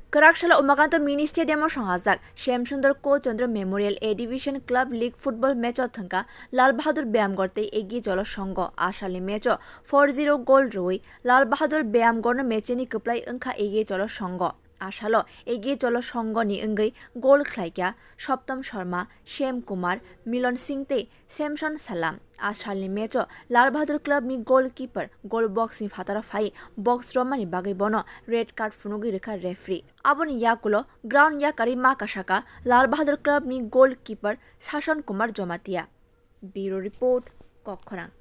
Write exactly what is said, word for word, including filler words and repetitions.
Kwrak salo Umakanto Mini Stadium o songajak Shyam Sundar Ko Chandra Memorial A Division Club League Football match o thwngkha Lal Bahadur Beyamgor tei Egi Cholo Songho. A salni match o four zero goal rwui Lal Bahadur Beyamgor no match ni kwplai wngkha Egi Cholo Songho. A salo Egi Cholo Songho ni wngwi goal khlaikha Soptom Sharma, Shyam Kumar, Milon Singh tei Samson Salam. A salni match o Lal Bahadur Club ni goalkeeper goal box ni phataro phai box romani bagwi bono red card phunugwi rwkha referee. Aboni yakulo ground yakarwi ma kasaka Lal Bahadur Club ni goalkeeper Sason Kumar Jomatia. Bureau Report, Kokkhorang.